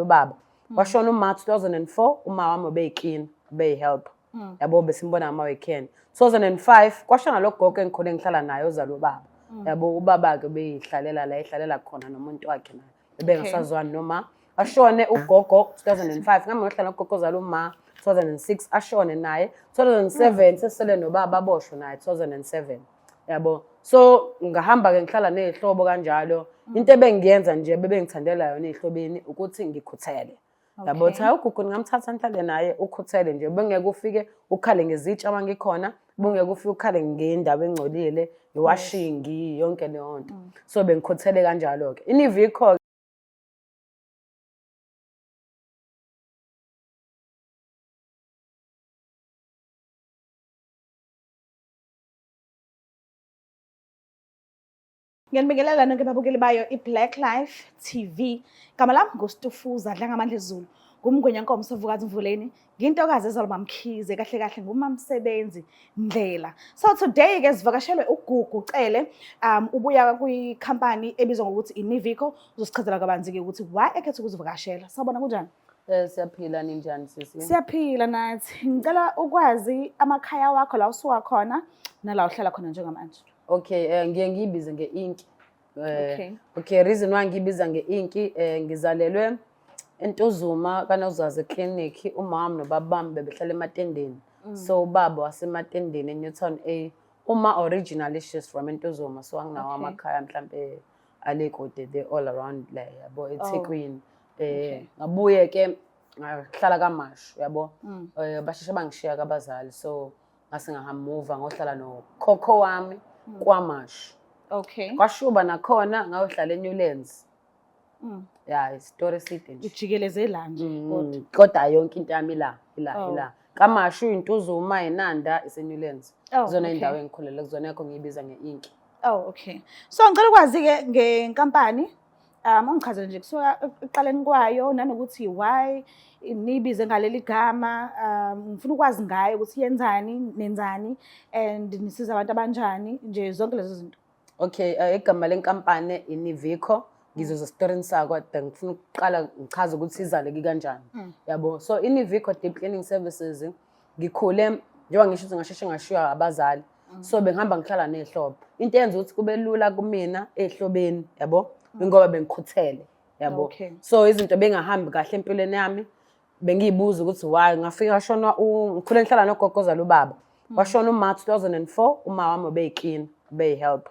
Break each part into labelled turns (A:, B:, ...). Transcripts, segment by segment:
A: Ubaba washona uma 2004. Uma wami ubeyiklina, ubeyi-help, yabo, besimbona ngama-weekend. 2005 kwashona lo gogo engikhule ngihlala naye, ozala ubaba, yabo. Ubaba-ke ubeyihlalela la ehlalela khona nomuntu wakhe naye, ebengasazwani noma. Ashone ugogo 2005, ngambe ngohlala nogogo ozala uma 2006, ashone naye 2007. Sesele nobaba, aboshwe naye 2007, yabo. So ngahamba-ke ngihlala ney'hlobo kanjalo. Into ebengiyenza nje, bebengithandela yona ey'hlobeni, ukuthi ngikhuthele, yabo. Uthi, "Hayi, uGugu ningamthatha nihlale naye, ukhuthele nje. Bengeke ufike ukhale ngezitsha uma ngikhona, bungeke ufike ukhale ngendawo engcolile, iwashing, yonke leyo nto." So bengikhuthele kanjalo-ke. Inivikho.
B: Ngiyanibingelela nonke babukeli bayo i-Black Life TV. Gama lami nguStufuza Dlangamandla Zulu. Ngumngwenyankomo sovukazi Mvuleni. Ngintokazi ezalwa Mamkhize, kahle kahle ngumamsebenzi Ndlela. So today ke sivakashelwe uGugu Cele, ubuya kwi-company ebizwa ngokuthi iNivico. Uzosichazela kabanzi ke ukuthi why ekhetha ukuzivakashela. Sawubona, kunjani?
A: Siyaphila, ninjani sisi?
B: Siyaphila nathi. Ngicela ukwazi amakhaya wakho, la usuka khona nala uhlala khona njengamanje.
A: Okay, ngiye ngiyibize nge-inki. Okay, reason why ngiyibiza nge-inki, ngizalelwe eNtuzuma kaNozazi Clinic. Umama nobaba bami bebehlala ematendeni. So ubaba wasematendeni eNewtown A. Uma originally she's from eNtuzuma, so anginawo amakhaya mhlambe ale kude, they all around la, yabo, eThekwini. Ngabuye ke ngahlala kaMashu, yabo. Basheshe bangishiya kabazali, so ngase ngahamuva ngohlala nokhokho wami kwaMashu. Kwashuba nakhona, ngayohlala eNewlands. Ya, isitori eside nje.
B: Ujikeleze la nje kodwa.
A: Kodwa yonke into yami ila ila ila kaMashu, iNtuzuma, iNanda, iseNewlands. Zona indawo engikhulele kuzona, yakho ngiyibiza nge-inki.
B: Oh, okay. So ngicela ukwazi ke ngenkampani, ungichazele nje kusuka ekuqaleni kwayo nanokuthi why niyibize ngaleli gama. Ngifuna ukwazi ngayo ukuthi yenzani, nenzani and nisiza abantu abanjani nje, zonke lezo zinto.
A: Okay, igama lenkampani iNivico. Ngizoza esitorini sako, kodwa ngifuna ukuqala ngichaze ukuthi izaleke kanjani, yabo. So iNivico Deep Cleaning Services, ngikhule, njengoba ngisho ukuthi ngasheshe ngashiywa abazali, so bengihamba ngihlala ney'hlobo. Into eyenza ukuthi kube lula kumina ey'hlobeni, yabo, ingoba bengikhuthele, yabo. So izinto bengahambi kahle empilweni yami, bengiyibuza ukuthi why. Ngafika ngashona, ngikhule ngihlala nogogo ozala ubaba. Washona uma 2004. Uma wami ubeyiklina, ubeyi-help,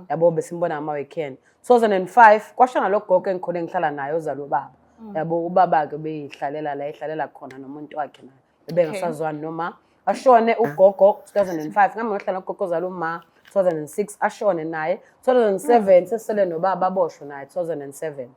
A: yabo, besimbona ngama-weekend. 2005 kwashona lo gogo engikhule ngihlala naye, ozala ubaba, yabo. Ubaba-ke ubeyihlalela la ehlalela khona nomuntu wakhe naye, ebengasazwani noma. Ashone ugogo 2005, ngambe ngohlala nogogo ozala uma 2006, ashone naye 2007. Sesele nobaba, aboshwe naye 2007,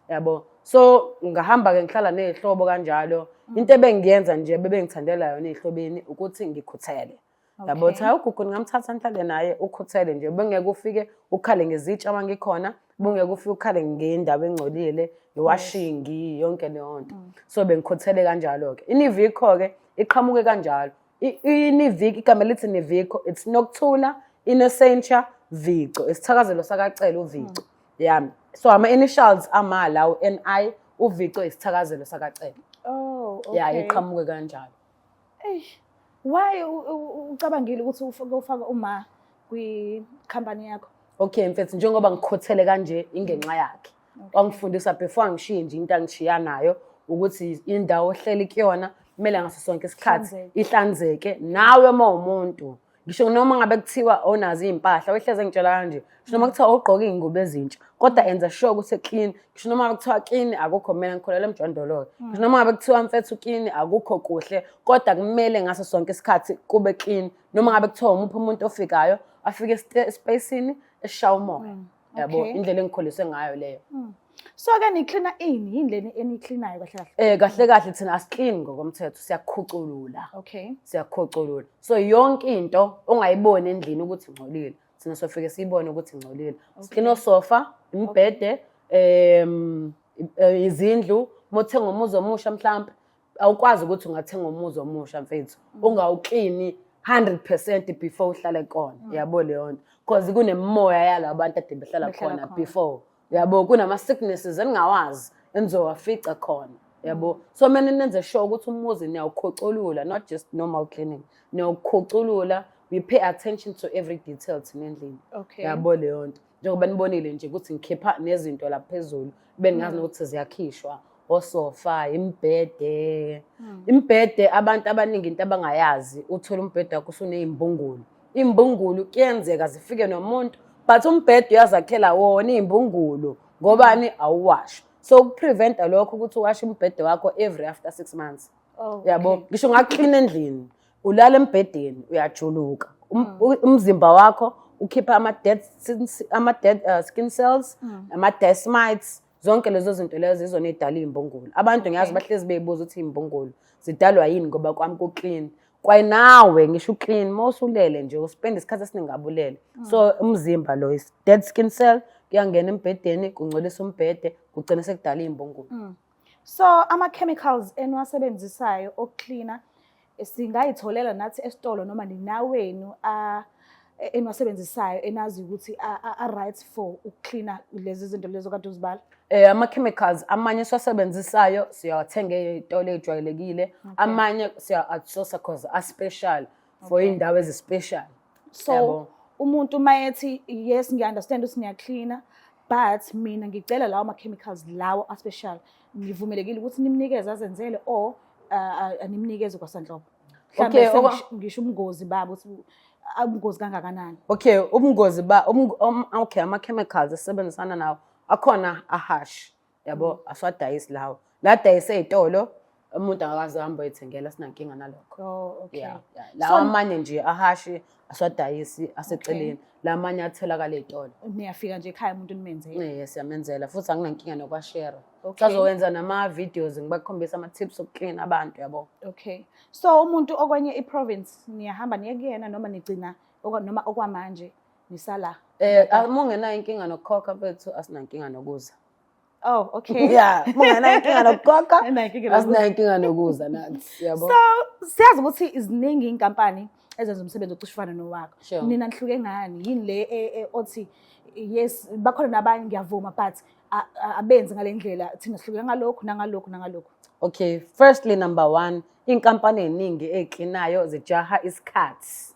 A: yabo. So ngahamba-ke ngihlala ney'hlobo kanjalo. Into ebengiyenza nje, bebengithandela yona ey'hlobeni, ukuthi ngikhuthele, yabo. Uthi, "Hayi, uGugu ningamthatha nihlale naye, ukhuthele nje. Bengeke ufike ukhale ngezitsha uma ngikhona, bungeke ufike ukhale ngendawo engcolile, iwashing, yonke leyo nto." So bengikhuthele kanjalo-ke. Inivikho-ke iqhamuke kanjalo. Iniviko, igama elithi Nivico, it's Nokuthula Innocentia Vico, isithakazelo sakaCele uVico yami. So ama-initials ama lawo NI, uVico isithakazelo sakaCele. Ya, iqhamuke kanjalo.
B: Eish. Why ucabangile ukuthi ufake uma kwi-company yakho?
A: Okay mfethu, njengoba ngikhothele kanje, ingenxa yakhe. Wangifundisa before angishiye nje, into angishiya nayo ukuthi indawo ohleli kuyona kumele ngaso sonke isikhathi
B: Ihlanzeke.
A: ihlanzeke. Nawe uma umuntu, ngisho noma ngabe kuthiwa awunazo iy'mpahla, wehleze ngitshela kanje, ngisho noma kuthiwa ugqoke iy'ngubo ezintsha, kodwa enza sure ukuthi clean. Ngisho noma ngabe kuthiwa clean akukho, mina ngikhulela emjondolo-ke, ngisho noma ngabe kuthiwa mfethu clean akukho kuhle, kodwa kumele ngaso sonke isikhathi kube clean. Noma ngabe kuthiwa umuphi umuntu ofikayo, afike espacini esishaya umoya, yabo. Indlela engikhuliswe ngayo leyo.
B: So ke niklina ini? Yini leni eniklinayo kahle kahle?
A: Kahle kahle thina asiklini ngokomthetho, siyakhuculula. Siyakhuculula. So yonke into ongayiboni endlini ukuthi ingcolile, thina sofike siyibone ukuthi ingcolile. Siklina osofa, imibhede, izindlu. Uma uthenga umuzi omusha, mhlampe awukwazi ukuthi ungathenga umuzi omusha mfethu ungawuklini 100% before uhlale kona, yabo leyo nto, because kunemimoya yala bantu ade behlala
B: Behlala
A: khona
B: khona.
A: before, yabo. Kunama-sicknesses eningawazi enizowafica khona. Yabo, so kumele nenze sure ukuthi umuzi niyawukhuculula, not just normal cleaning, niyawukhuculula. We pay attention to every detail thina endlini. Yabo leyo nto, njengoba nibonile nje ukuthi ngikhipha nezinto lapha phezulu bengingazi nokuthi ziyakhishwa, osofa, imibhede. Imibhede, abantu abaningi into abangayazi, uthola umbhede wakho usuney'mbungulu. Iy'mbungulu kuyenzeka zifike nomuntu, but umbhede uyazakhela wona iy'mbungulu. Ngobani? Awuwashi. So ukupreventa lokho ukuthi uwashe umbhede wakho every after 6 months. Yabo. Ngisho ungaklina endlini, ulala embhedeni, uyajuluka. Umzimba wakho ukhipha ama-dead skin cells, ama-dust mites, zonke lezo zinto lezo zizona ey'dala iy'mbungulu. Abantu ngiyazi bahlezi bey'buza ukuthi iy'mbungulu zidalwa yini ngoba kwami ku-clean. Kwayinawe ngisho uclean, uma usulele nje uspend isikhathi esiningi abulele, so umzimba lo is dead skin cell, kuyangena embhedeni, kungcolisa umbhede, kugcine sekudala iy'mbungulu.
B: So ama-chemicals eniwasebenzisayo okuklina singayitholela nathi esitolo noma ninawenu eniwasebenzisayo enazi ukuthi a-right for ukuklina lezi zinto lezo kade uzibala?
A: Ama-chemicals amanye esiwasebenzisayo siyawathenga ey'tolo ey'jwayelekile, amanye siya-outsource cause a-special for iy'ndawo ezi-special.
B: So
A: Yabo.
B: umuntu uma ethi, "Yes, ngiya-understand ukuthi niyaklina, but mina ngicela lawo ma-chemicals lawo a-special," nivumelekile ukuthi nimnikeze azenzele or animnikeze kwasanhlobo? Mhlawumbe ngisho ubungozi babo, ukuthi ubungozi kangakanani?
A: Okay, ubungozi ba okay, ama-chemicals esisebenzisana nawo akhona a-harsh, yabo, asiwadayisi lawo. La dayise ey'tolo, umuntu angakaze ahambe ayithengela, sinankinga nalokho. Yeah. Lawa amanye nje a-harsh asiwadayisi, aseceleni. La amanye atholakala ey'tolo.
B: Niyafika nje ekhaya umuntu nimenzele?
A: Siyamenzela futhi, anginankinga nokwashera. Sazowenza nama-videos ngibakhombisa ama-tips okuklina abantu, yabo.
B: Okay, so umuntu okwenye i-province, niyahamba niye kuyena noma nigcina noma okwamanje nisala?
A: Uma ungenayo inkinga nokukhokha, mfethu, asinankinga nokuza.
B: Oh, okay.
A: Yeah, uma ungenayo inkinga nokukhokha,
B: Anginayo inkinga nokuza.
A: asinayo inkinga nokuza nathi, yabo.
B: So siyazi ukuthi ziningi iy'nkampani ezenza umsebenzi ocishe ufana nowakho. Nina nihluke ngani? Yini le othi yes, bakhona nabanye, ngiyavuma, but abenzi ngale ndlela, thina sihluke ngalokhu nangalokhu nangalokhu?
A: Okay, firstly, number one, iy'nkampani ey'ningi ey'klinayo zijaha isikhathi.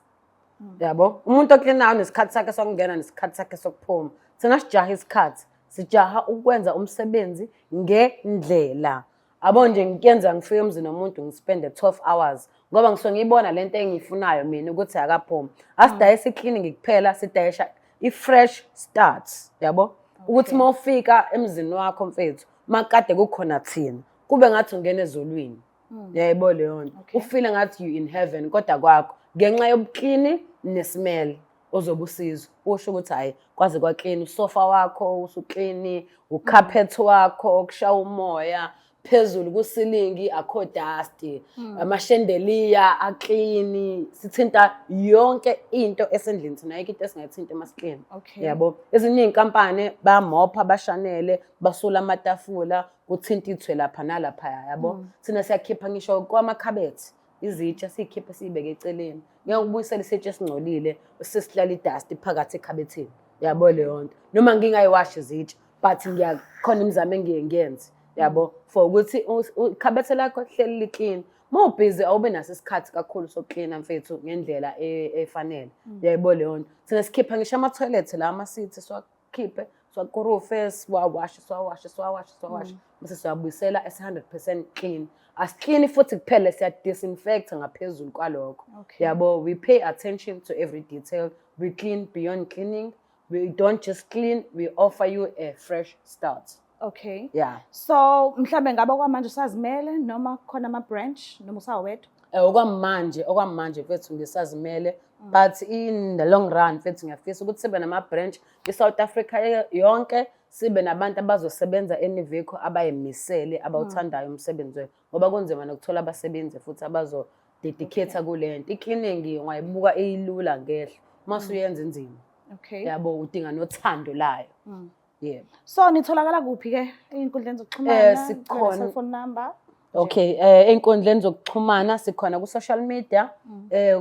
A: Yabo, umuntu oklinayo unesikhathi sakhe sokungena nesikhathi sakhe sokuphuma. Thina sijaha isikhathi, sijaha ukwenza umsebenzi ngendlela. Abo nje ngiyenza ngifike emzini womuntu ngispende 12 hours ngoba ngisuke ngiyibona lento engiyifunayo mina ukuthi akaphumi. Asidayisa i-cleaning kuphela, sidayisha i-fresh start, yabo? Ukuthi uma ufika emzini wakho, mfethu, makade kukhona thina, kube ngathi ungena ezulwini. Yayibona leyo nto. Ufile ngathi you in heaven kodwa kwakho ngenxa yobuklini nesmell ozobe usizwa. Usho ukuthi hayi, kwaze kwaklini, usofa wakho usuklini, ucarpet wakho kushaya umoya, phezulu kusilingi akho dust, ama-chandelier aklini. Sithinta yonke into esendlini thina, ayikho into esingayithinta emasiklini. Yabo, ezinye iy'nkampani bayamopha, bashanele, basula amatafula, kuthinta ithwe lapha nalaphaya, yabo. Thina siyakhipha ngisho kwamakhabethi izitsha, siyikhiphe siyibeke eceleni. Ngeke ubuyisele isitsha esingcolile sesihlala idust phakathi ekhabetheni, yabo leyo nto. Noma ngingayiwashi izitsha, but ngiyakhona imizamo engiye ngiyenze, yabo, for ukuthi ikhabethe lakho lihleli liklini. Uma ubhizi awube naso isikhathi kakhulu sokuklina, mfethu, ngendlela efanele, yayibona leyo nto. Thina sikhipha ngisho ama-toilet la, ama-seat siwakhiphe, siwakurufe, siwawashe, siwawashe, siwawashe, siwawashe, bese siyabuyisela esi-100% clean. Asiklini futhi kuphela, siya-disinfecta ngaphezulu kwalokho. Yabo, we pay attention to every detail. We clean beyond cleaning. We don't just clean, we offer you a fresh start. Yeah.
B: So mhlambe ngabe kwamanje usazimele noma khona ama-branch noma usawedwa?
A: Okwamanje mfethu ngisazimele, but in the long run, mfethu, ngiyafisa ukuthi sibe nama-branch i-South Africa yonke, sibe nabantu abazosebenza eNivico abayimisele, abawuthandayo umsebenzi wethu, ngoba kunzima nokuthola abasebenzi futhi abazodedicate kule nto. I-cleaning ungayibuka iyilula ngehlo, uma usuyenza inzima. Yabo, udinga nothando layo, yebo.
B: So nitholakala kuphi ke ey'nkundleni zokuxhumana?
A: Sikhona.
B: Cellphone number.
A: Okay, ey'nkundleni zokuxhumana sikhona ku-social media,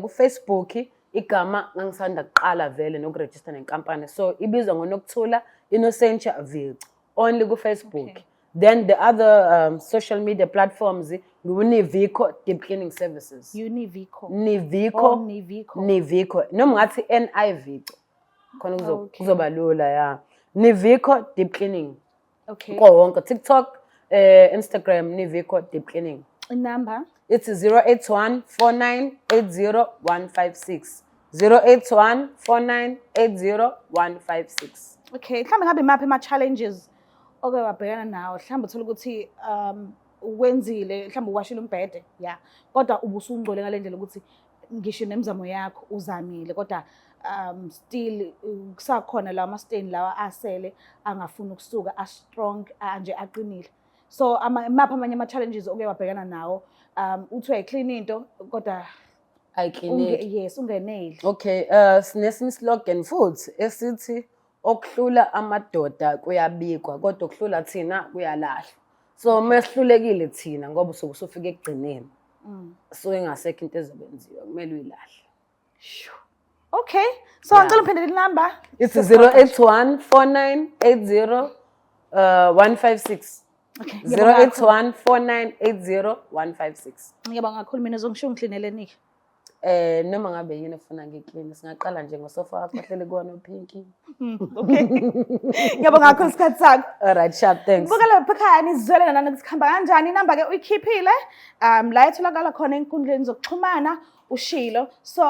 A: ku-Facebook. Igama ngangisanda kuqala vele nokurejista nenkampani, so ibizwa ngoNokuthula Innocentia Vici only ku-Facebook. Then the other social media platforms, ngiwunivico Deep Cleaning Services.
B: Univico?
A: Nivico.
B: Oh, Nivico.
A: Nivico, noma ungathi Nivico khona kuzoba lula, ya, Nivico Deep Cleaning. Ko wonke TikTok, Instagram, Nivico Deep Cleaning.
B: Number?
A: It's 081 4980 156, 081 4980 156.
B: Okay, mhlawumbe ngabe imaphi ama-challenges oke wabhekana nawo? Mhlawumbe uthola ukuthi ukwenzile, mhlawumbe uwashile umbhede, ya, kodwa ubusungcole ngale ndlela ukuthi ngisho nemizamo yakho uzamile, kodwa still kusakhona lawa ama-stain lawa asele angafuni ukusuka, a-strong nje, aqinile. So imaphi amanye ama-challenges oke wabhekana nawo, uthi uyayi-clean into kodwa
A: Ayikliniki?
B: Yes, ungeneli.
A: Okay, sinesinye slogan futhi esithi okuhlula amadoda kuyabikwa, kodwa okuhlula thina kuyalahlwa. So mesihlulekile thina, ngoba usuke usufika ekugcineni, suke ingasekho into ezokwenziwa, kumele uyilahle.
B: Okay, so ngicela uphindele inamba.
A: It's 081 4980 156.
B: Okay, ngiyabonga kakhulu.
A: 081 4980 156.
B: Ngiyabonga kakhulu. Mina uzongishiya ungiklinele nike?
A: Noma ngabe yini ofuna ngikline, singaqala nje ngosofa wakho ohleli kuwona o-pink.
B: Okay, ngiyabonga kakhulu isikhathi sakho.
A: All right, sharp, thanks.
B: Buka lapha ekhaya, nizizwele nani ukuthi kuhamba kanjani. Inamba-ke uyikhiphile, la etholakala khona ey'nkundleni zokuxhumana, ushilo. So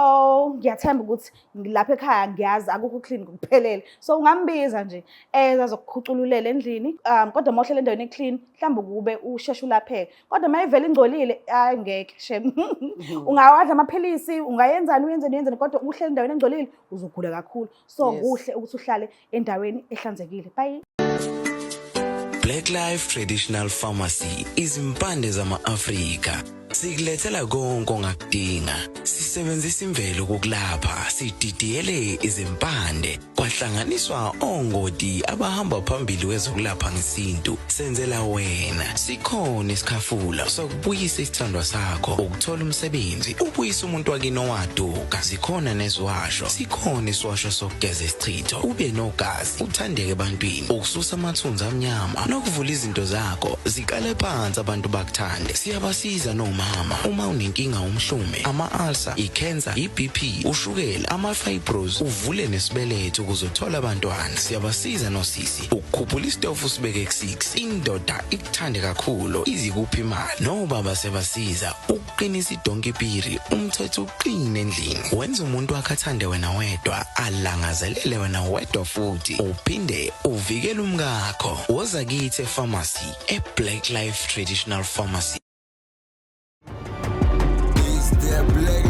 B: ngiyathemba ukuthi lapha ekhaya ngiyazi akukho clean ngokuphelele, so ungambiza nje eza azokukhucululela endlini. Kodwa uma uhlele endaweni e-clean, mhlawumbe kube usheshe ulapheke, kodwa uma ivele ingcolile, hayi, ngeke shem. Ungawadla amaphilisi, ungayenzani, uyenzeni, uyenzeni, kodwa uhlele endaweni engcolile uzogula kakhulu. So kuhle ukuthi uhlale endaweni ehlanzekile. Bye.
C: Black Life Traditional Pharmacy, izimpande zama-Afrika. Sikulethela konke ongakudinga. Sisebenzisa imvelo kokulapha, sididiyele izimpande, kwahlanganiswa ongoti abahamba phambili kwezokulapha ngesintu. Senzela wena. Sikhona isikhafula sokubuyisa isithandwa sakho, ukuthola umsebenzi, ubuyisa umuntu wakini owaduka. Zikhona neziwasho. Sikhona isiwasho sokugeza isichitho, ube nogazi, uthandeke ebantwini, ukususa amathunzi amnyama nokuvula izinto zakho ziqale phansi, abantu bakuthande. Siyabasiza nomama uma unenkinga, umhlume, ama-ulcer, i-cancer, i-BP, ushukela, ama-fibros, uvule nesibeletho ukuze uthole abantwana. Siyabasiza nosisi ukukhuphula isitofu sibeke ku-6, indoda ikuthande kakhulu, izikuphi imali. Nobaba siyabasiza ukuqinisa idonki piri, umthetho uqine endlini, wenza umuntu wakhe athande wena wedwa, alangazelele wena wedwa, futhi uphinde uvikele umkakho. Woza kithi e-pharmacy, e-Black Life Traditional Pharmacy.
D: It's the Black